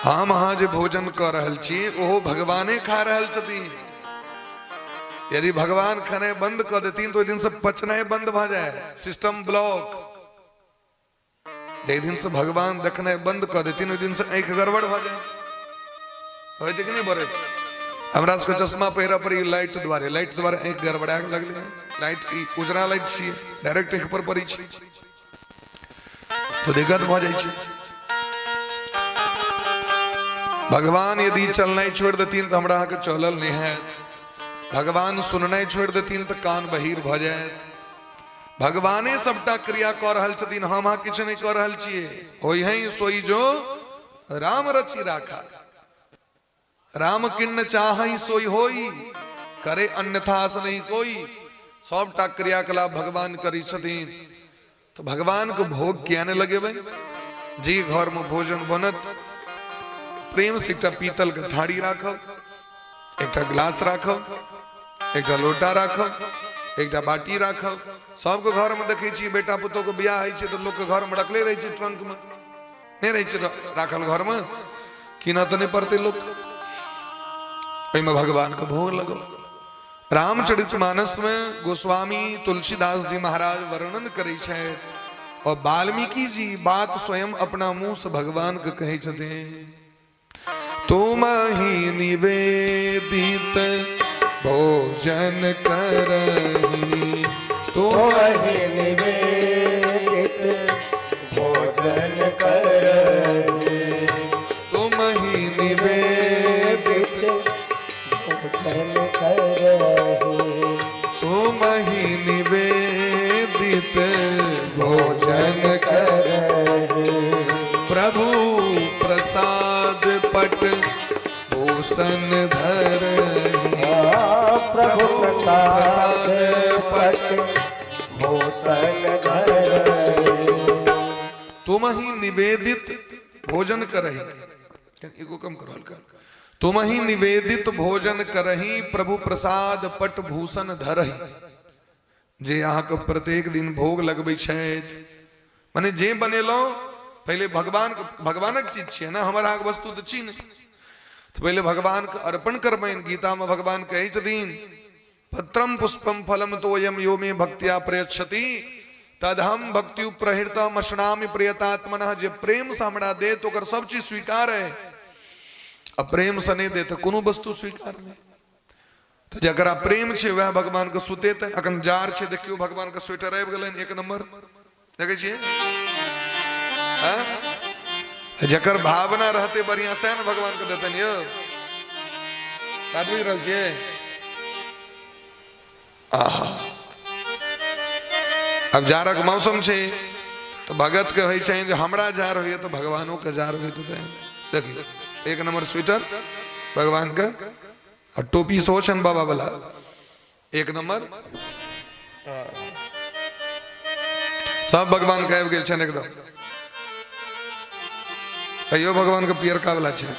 हम अहाँ जे भोजन कऽ रहल छी ओहो भगवाने खा रहल छथिन। यदि भगवान खेनाइ बंद कऽ देथिन तो ओहि दिन से पचनाइ बंद भऽ जाए, सिस्टम ब्लॉक। जाहि दिन से भगवान देखनाइ बंद कऽ देथिन ओहि दिन से आँखि गड़बड़ भऽ जाए। होइत कि नहि बढ़ैत? हमरा सबके चश्मा पहिरऽ पड़ै लाइट दुआरे, लाइट दुआरे आँखि गड़बड़ा लगलै। लाइट ई उजरा लाइट छियै, डायरेक्ट आँखि पर पड़ै छै तऽ दिक्कत भऽ जाइ छै। भगवान यदि चलनाइ छोड़ि देथिन तऽ हमरा अहाँके चलल नहि हैत। भगवान सुननाइ छोड़ि देथिन तऽ कान बहिर भऽ जायत। भगवाने सबटा क्रिया कऽ रहल छथिन, हम अहाँ किछु नहि कऽ रहल छियै। होई है सोई जो राम रचि राखा, राम किन्न चाहई सोई होई, करे अन्यथा आस नहीं कोई। सबटा क्रियाकलाप भगवान करै छथिन, तऽ भगवान के भोग किया नहि लगेबै? जे घर में भोजन बनत प्रेम से एकटा पीतल के थारी राखब, एकटा गिलास राखब, एकटा लोटा राखब, एकटा बाटी राखब। सबके घर में देखै छियै बेटा पुतोह के बियाह होइ छै तऽ लोक के घर में रखले रहै छै, ट्रंक में नहि रहै छै राखल, घर में कीनऽ तऽ नहि पड़तै लोक, ओहिमे भगवान के भोग लगल। रामचरित मानस में गोस्वामी तुलसीदास जी महाराज वर्णन करै छथि और वाल्मीकि जी बात स्वयं अपना मुंह से भगवान के कहै छथिन, तुम ही निवेदित भोजन करही, तुम ही निवेदित भोजन करही, तुम ही निवेदित भोजन करही, तुम ही निवेदित भोजन करही, प्रभु प्रसाद पट भूषण भूषण धर। प्रभु प्रसाद पट भूषण धर। तुम ही निवेदित भोजन करही, एगो कम करो हल्का। तुम ही निवेदित भोजन करही, प्रभु प्रसाद पट भूषण धरही। जे अहाँके प्रत्येक दिन भोग लगबै छथि, मने जे बनेलहुँ पहिले भगवान, भगवानक चीज छियै ने, हमर अहाँके वस्तु तऽ छी नहि, तऽ पहिले भगवानके अर्पण करबनि। गीतामे भगवान कहै छथिन, पत्रम पुष्पम फलम तोयम यो मे भक्त्या प्रयच्छति तदहम भक्ति प्रहृतम अश्नामि प्रियतात्मनः। जे प्रेम से हमरा देत ओकर सब चीज स्वीकार है, आ प्रेम से नहि देत कोनो वस्तु स्वीकार नहि। तऽ जकरा प्रेम छै वएह भगवान के सुतेतनि। अखन जार छै, देखियौ भगवान के स्वेटर आबि गेलनि, एक नंबर देखै छियै। जकर भावना रहते बढ़िया सएह ने भगवान के देतनि। यौ बात बुझि रहल छियै? आहा, अब जाड़क मौसम छै तऽ भगत के होइ छै जे हमरा जाड़ होइए तऽ भगवानो के जाड़ होइत हेतै। देखियौ एक नंबर स्वेटर भगवान के, आ टोपी सेहो छनि बाबा वाला, एक नंबर। सब भगवान के आबि गेल छनि एकदम। कहियो भगवान के पियरका वाला छै।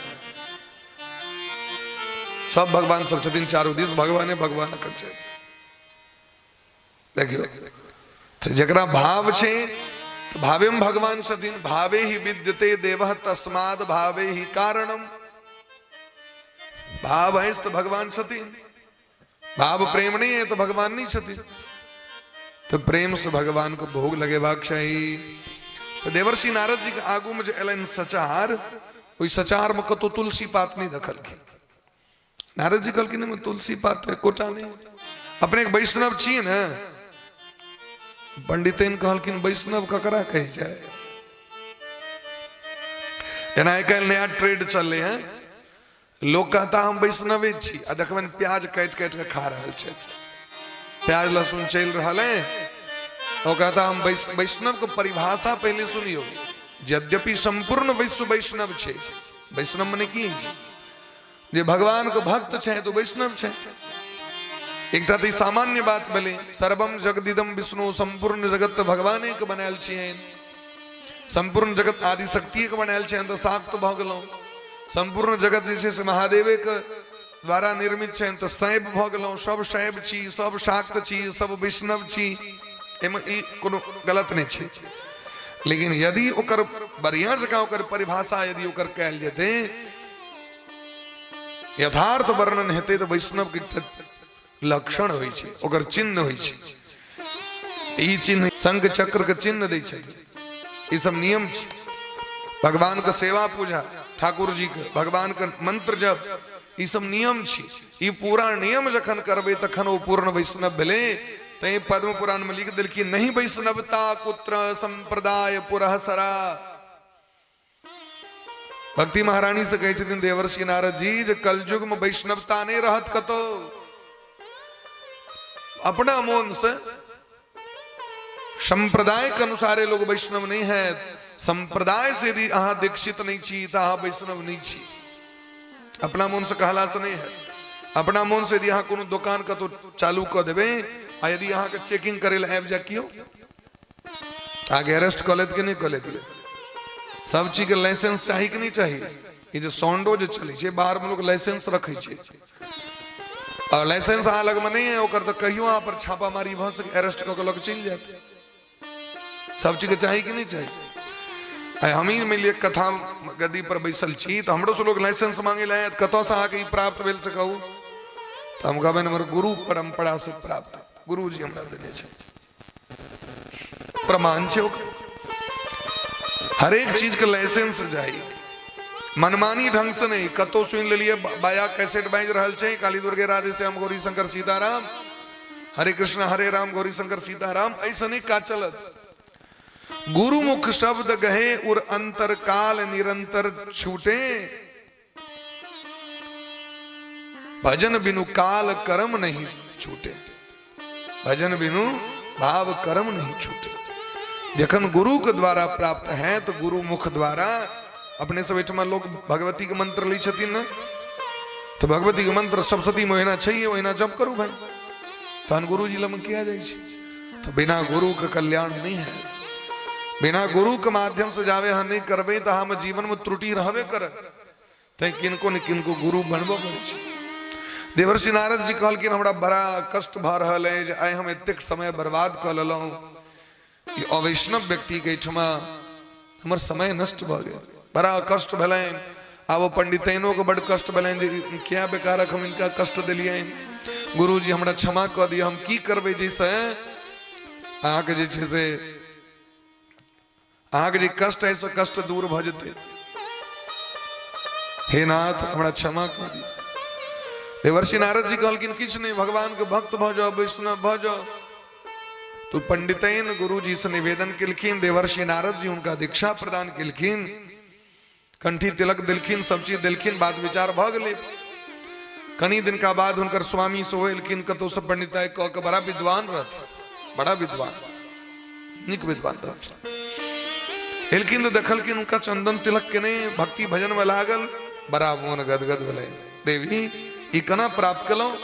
सब भगवान सब छथिन, चारू दिस भगवाने भगवान एखन छथि। देखियौ तऽ जकरा भाव छै तऽ भावे मे भगवान छथिन। भावे ही विद्यते देवः तस्माद भावे ही कारणम। भाव अछि तऽ भगवान छथिन, भाव प्रेम नहीं है तो भगवान नहीं छथिन। तो प्रेम से भगवान को भोग लगेबाक चाही। तो देवर्षि नारद जी के आगू में जे एलनि सचार, ओहि सचार में कतौ तुलसी पात नहीं देखलखिन। नारद जी कहलखिन एहिमे तुलसी पात एकोटा नहि। अपने एक वैष्णव छी ने? पंडितन कहलखिन वैष्णव ककरा कहै छै? जेना आइ काल्हि नया ट्रेड चललै है, लोग कहता हम वैष्णवे छी, आ देखबनि प्याज काटि काटि के खा रहल छथि, प्याज लहसुन चलि रहल है। ओ कहता हम वैष्णव के परिभाषा पहले सुनियो। यद्यपि संपूर्ण विश्व वैष्णव छै, वैष्णव मने की छै? जे भगवान के भक्त छै तो वैष्णव छै। एकटा तऽ ई सामान्य बात भेलै, सर्वम जगदिदम विष्णु, संपूर्ण जगत तऽ भगवाने के बनायल छियनि, संपूर्ण जगत आदि शक्तिए के बनायल छियनि, तऽ शाक्त भऽ गेलहुँ। संपूर्ण जगत जे छै से महादेवे के द्वारा निर्मित छनि, तऽ शैव भऽ गेलहुँ। सब शैव छी, सब शाक्त छी, सब वैष्णव छी, एहिमे ई कोनो गलत नहि छै। लेकिन यदि ओकर बढ़िया जकाँ ओकर परिभाषा यदि ओकर कयल जेतै, यथार्थ वर्णन हेतै, तऽ वैष्णव के एकटा लक्षण होइ छै, ओकर चिन्ह होइ छै। ई चिन्ह शंख चक्र के चिन्ह दै छथिन। ई सब नियम छै। भगवान के सेवा पूजा, ठाकुर जी के, भगवान के मंत्र जप, ई सब नियम छै। ई पूरा नियम जखन करबै तखन ओ पूर्ण वैष्णव भेलै। तैं पद्म पुराण में लिख देलखिन, नहीं वैष्णवता कुत्र संप्रदाय पुरहसरा। भक्ति महारानी से कहै छथिन देवर्षि नारद जी जे कलयुग में वैष्णवता नहीं रहत कतौ। अपना मोन से संप्रदाय के अनुसारे लोग वैष्णव नहीं है। संप्रदाय से यदि अहाँ दीक्षित नहीं छी तो अहाँ वैष्णव नहीं छी। अपना मोन से कहला से नहीं है। अपना मोन से यदि अहाँ कोनो दोकान कतौ चालू कऽ देबै आ यदि अहाँके चेकिंग करै लए आबि जाय केओ, अहाँके अरेस्ट कऽ लेत कि नहि कऽ लेत? सब चीज के लाइसेंस चाही कि नहि चाही? ई जे साउंडो जे चलै छै बाहर में, लोग लाइसेंस रखै छै, और लाइसेंस अहाँ लगमे नहि है ओकर तऽ कहियो अहाँ पर छापामारी भऽ सके, अरेस्ट कऽ के लऽ के चलि जायत। सब चीज के चाही कि नहि चाही? आइ हमही मानि लिअ कथा गद्दी पर बैसल छी तऽ हमरो से लोग लाइसेंस मांगे लए आयत, कतऽसँ अहाँके ई प्राप्त भेल से कहू, तऽ हम कहबनि हमर गुरु परम्परा से प्राप्त, गुरुजी हमरा देने छथि, प्रमाण छै ओकर। हरेक चीज के लाइसेंस चाही, मनमानी ढंग से नहीं। कतौ सुनि लेलिए बाया कैसेट बाजि रहल छै, काली दुर्गे राधे श्याम गौरी शंकर सीताराम, हरे कृष्ण हरे राम गौरी शंकर सीताराम, ऐसा नहीं का चलत। गुरुमुख शब्द गहे उर अंतर काल निरंतर छूटे, भजन बिनु काल कर्म नहीं छूटे, भजन बिनु भाव कर्म नहीं छूटे। जखन गुरु के द्वारा प्राप्त है तो गुरु मुख द्वारा अपने सब एहिठमा लोग भगवती के मंत्र लै छथिन ने, तऽ भगवतीके मंत्र सप्तशतीमे ओहिना छैहे, ओहिना जप करू भाय, तहन गुरुजी लगमे किया जाइ छै? तऽ बिना गुरुके कल्याण नहि है। बिना गुरुके माध्यमसँ जाबे अहाँ नहि करबै तऽ अहाँमे जीवनमे त्रुटि रहबे करत। तैं किनको ने किनको गुरु बनबऽ पड़ै छै। देवर्षि नारद जी कहलखिन हमरा बड़ा कष्ट भऽ रहल अइ जे आइ हम एतेक समय बर्बाद कऽ लेलहुँ, ई अवैष्णव व्यक्तिके एहिठमा हमर समय नष्ट भऽ गेल, बड़ा कष्ट भेलनि। आब ओ पंडितैनोके बड्ड कष्ट भेलनि जे किया बेकारक हम हिनका कष्ट देलियनि, गुरुजी हमरा क्षमा कऽ दिअ, हम की करबै जाहिसँ अहाँके जे छै से अहाँके जे कष्ट है से कष्ट दूर भऽ जेतै। हे नाथ हमरा क्षमा कऽ दिअ। देवर्षि नारद जी कहलखिन किछु नहि, भगवान के भक्त भऽ जाओ, वैष्णव भऽ जाओ। तो पंडितैन गुरु जी से निवेदन केलखिन, देवर्षि नारद जी हुनका दीक्षा प्रदान केलखिन, कंठी तिलक देलखिन, सब चीज देलखिन, बात विचार भऽ गेलै। कनी दिनका बाद हुनकर स्वामी सेहो एलखिन कतौ से पंडिताई कऽ के, बड़ा विद्वान रहथिन, बड़ा विद्वान, नीक विद्वान रहथिन। एलखिन तऽ देखलखिन हुनका चंदन तिलक केने भक्ति भजन में लागल, बड़ा मोन गदगद भेलै। देवी ई केना प्राप्त केलहुँ?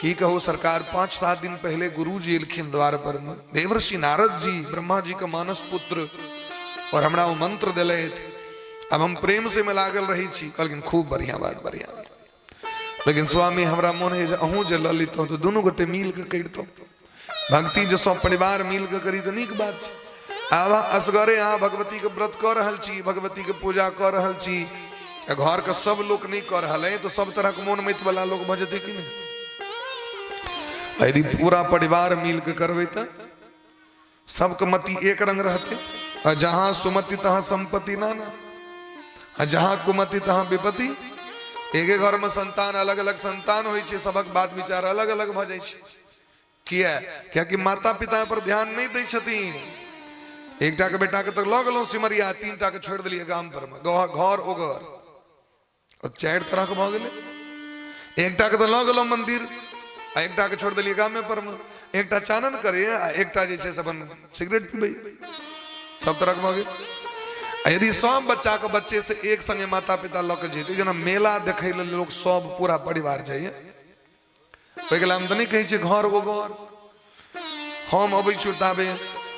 की कहू सरकार, 5-7 दिन पहले गुरुजी एलखिन द्वार पर में, देवर्षि नारद जी, ब्रह्मा जी के मानस पुत्र, और हमरा ओ मंत्र दिलथि। अब हम प्रेम से में लागल रही छी। कहलखिन खूब बढ़िया बात, बढ़िया बात, लेकिन स्वामी हमरा मोन है जे अहूँ जे लऽ लितहुँ तऽ दुनू गोटे मिल के करितहुँ भक्ति, जे सब परिवार मिल के करी तऽ नीक बात छै। आब असगरे अहाँ भगवती के व्रत कऽ रहल छी, भगवती के पूजा कऽ रहल छी, आ घर के सब लोक नहि कऽ रहल है तऽ सब तरहक मोन मति वाला लोक भऽ जेतै कि नहि? यदि पूरा परिवार मिल के करबै तऽ सबके मति एक रंग रहतै। आ जहाँ सुमति तहाँ संपत्ति ना ना, आ जहाँ कुमति तहाँ विपत्ति। एके घर में संतान अलग अलग संतान होइ छै, सबक बात विचार अलग अलग भऽ जाइ छै। किया? कियाकि माता पिता पर ध्यान नहि दै छथिन। एकटा के बेटा के तऽ लऽ गेलहुँ सिमरिया, 3टा के छोड़ि देलियै गाम पर मे, घर ओगर, और 4 तरह के भऽ गेलै। एकटा के तऽ लऽ गेलहुँ मंदिर आ एकटा के छोड़ि देलियै गामे पर मे, एकटा चानन करे आ एकटा जे छै से अपन सिगरेट पीबै, सब तरह के भऽ गेल। आ यदि सब बच्चा के बच्चे से एक संगे माता पिता लऽ के जेतै, जेना मेला देखै लेल लोक सब पूरा परिवार जाइए, ओहिके लेल हम तऽ नहि कहै छियै घर ओ घर। हम अबै छी ताबे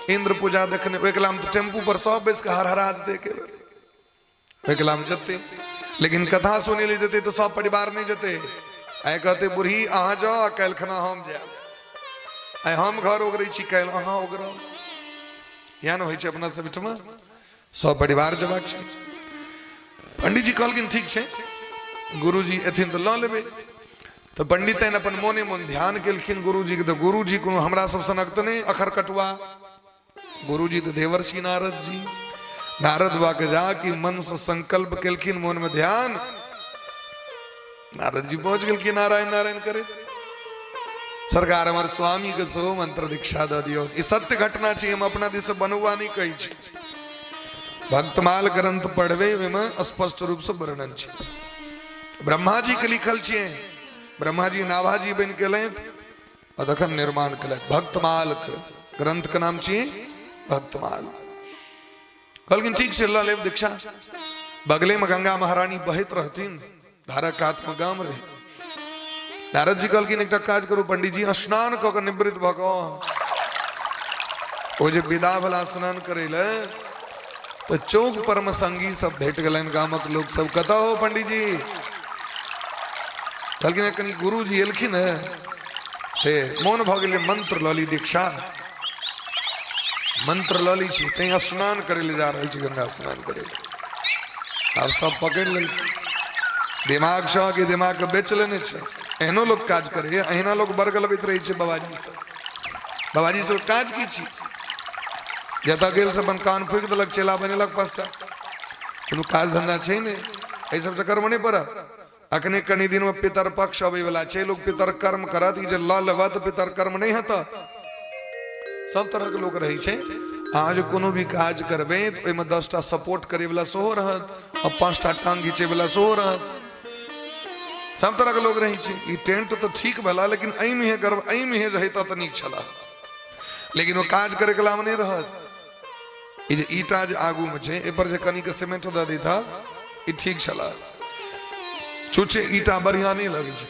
इंद्र पूजा देखने, ओहिके लेल तऽ टेम्पू पर सब बैस कऽ हरहरा देतै एके बेर, ओहिके लेल जेतै। लेकिन कथा सुनै लए जेतै तऽ सब परिवार नहि जेतै। आइ कहतै बूढ़ी अहाँ जाउ आ काल्हि खना हम जायब, आइ हम घर ओगरै छी काल्हि अहाँ ओगरब। इएह ने होइ छै अपना सब ओहिठमा, सब परिवार जेबाक छै। पंडित जी कहलखिन ठीक छै, गुरुजी एथिन तऽ लऽ लेबै। तऽ पंडित अपन मोने मोन ध्यान केलखिन गुरुजी के, तऽ गुरुजी कोनो हमरा सब सनक तऽ नहि अखर कटुआ, गुरुजी तऽ देवर्षि नारद जी। नारद बाबा के जा कि मन से संकल्प केलखिन, मोन में ध्यान, नारद जी पहुंच गेलखिन नारायण नारायण करे, सरकार हमर स्वामी के सेहो मंत्र दीक्षा दऽ दियौ। ई सत्य घटना छै, हम अपना दिस से बनौआ नहि कहै छी। भक्तमाल ग्रंथ पढ़बै ओहिमे स्पष्ट रूप से वर्णन छै। ब्रह्मा जी के लिखल छियै, ब्रह्मा जी नाभाजी बनि के एलथि आ तखन निर्माण केलथि भक्तमाल के ग्रंथ के नाम छियै भक्तमाल। कहलखिन ठीक छै लऽ लेब दीक्षा। बगले में गंगा महारानी बहैत रहथिन, धारक कात में गाम रहे। नारद जी कहलखिन एकटा काज करू पंडित जी, स्नान कऽ के निवृत्त भऽ कऽ ओ जे विदा भला स्नान करै लए तऽ चौक पर में संगी सब भेट गेलनि, गामक लोक सब, कतऽ हो पंडित जी? कहलखिन कनि गुरुजी एलखिन हेँ से मोन भऽ गेलै मंत्र लऽ ली दीक्षा, मंत्र लऽ ली छी तैं स्नान करै लए जा रहल छी, गंगा स्नान करै लए। आब सब पकड़ि लेलकै, दिमाग छह कि दिमाग के बेच लेने छै। एहनो लोक काज करैए, एहिना लोक बरगलबैत रहै छै बाबाजी सब। बाबाजी सब काज की छी, जतऽ गेल से अपन कान फूकि देलक, चेला बनेलक 5टा, कोनो काज धंधा छै नहि, एहि सब चक्करमे नहि पड़त। अखने कनि दिन में पितर पक्ष अबै वाला छै, लोग पितर कर्म करत, ई जे लऽ लेबह तऽ पितर कर्म नहि हेतह। सब तरह के लोक रहै छै। अहाँ जे कोनो भी काज करबै तऽ ओहिमे 10टा सपोर्ट करै वाला सेहो रहत आ 5टा टांग घिचै वाला सेहो रहत, सब तरह के लोक रहै छै। ई टेंट तऽ ठीक भेला, लेकिन एहिमे हे गर्व, एहिमे हे रहितह तऽ नीक छला, लेकिन ओ काज करे के लाभ नहि रहत। ई जे ईटा जे आगू में छै एहि पर जे कनिक सीमेंट दऽ दैत ई ठीक छला। छुच्छे ईटा बढ़िया नहि लगै छै,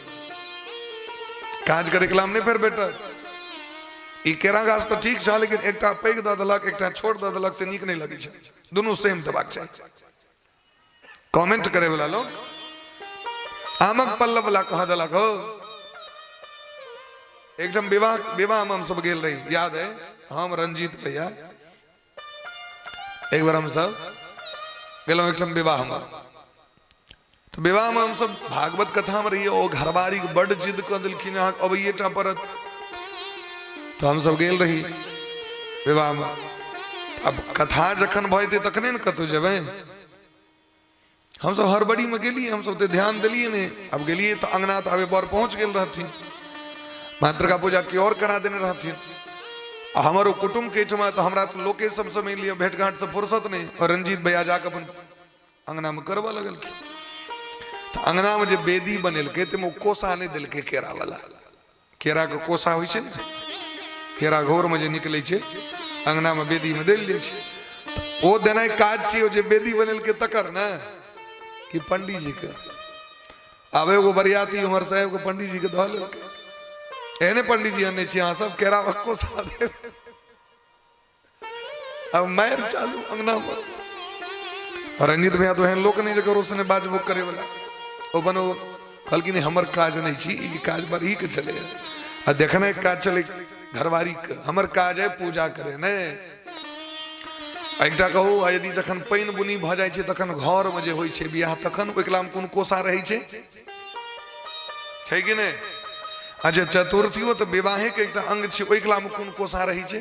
काज करे के लाम नहि फेर भेटत। ई केरा गाछ तऽ ठीक छै, लेकिन एकटा पैघ दऽ देलक, एकटा छोट दऽ देलक, से नीक नहि लगै छै। दुनू सेम देबाक चाही। कमेंट करे वाला लोग आमक पल्लव वाला कह देलक हो। एकदम विवाह विवाह में हम सब गेल रही, याद है, हम रंजीत भैया एक बार हम सब गेलहुँ एकठाम विवाह में। तऽ विवाह में हम सब भागवत कथा में रहिए, ओ घरबारी के बड जिद कऽ देलखिन अहाँ अबैये टा पड़त। तऽ हम सब गेल रही विवाह में। अब कथा जखन भऽ जेतै तखने ने कतहु जेबै। हमसब हड़बड़ी में गेलियै, हमसब तऽ ध्यान देलियै नहि। अब गेलियै तऽ अंगना तऽ आबे बर पहुँच गेल रहथिन, मातृका पूजा की और करा देने रहथिन। आ हमर ओ कुटुम्ब के एहिठमा तऽ हमरा तऽ लोके सबसँ मानि लिअ भेंट घाँटसँ फुर्सत नहि। और रंजीत भैया जाकऽ अपन अंगनामे करबऽ लगलखिन। तऽ अंगनामे जे वेदी बनेलकै ताहिमे ओ कोसा नहि देलकै, केरावला केराके कोसा होइ छै ने, केरा घौरमे जे निकलै छै अंगनामे वेदीमे देल जाइ छै, ओ देनाइ काज छियै ओ जे वेदी बनेलकै तकर ने कि पंडीजीके। आब एगो बरियाती उम्हर से एगो पंडीजीके धऽ लेलकै, एहने पंडीजी अनने छी अहाँ सब केरा कोसा देब। अब मारि चालू अंगना में। और रंजीत भैया तो एहन लोक नहीं जकर उसने बाजबो करे वाला। ओ बनो कहलखिन हमर काज नहीं छी, ई काज बरही के चले आ देखने के काज चले घरवारी के, हमर काज है पूजा करे ने। एकटा कहू, आ यदि जखन पानि बुनी भऽ जाइ छै तखन घर में जे होइ छै बियाह, तखन ओकरा में कोन कोसा रहै छै, छै कि नहि? अच्छा, चतुर्थियो तऽ विवाहे के एकटा अंग छै, ओहिकला में कोन कोसा रहै छै?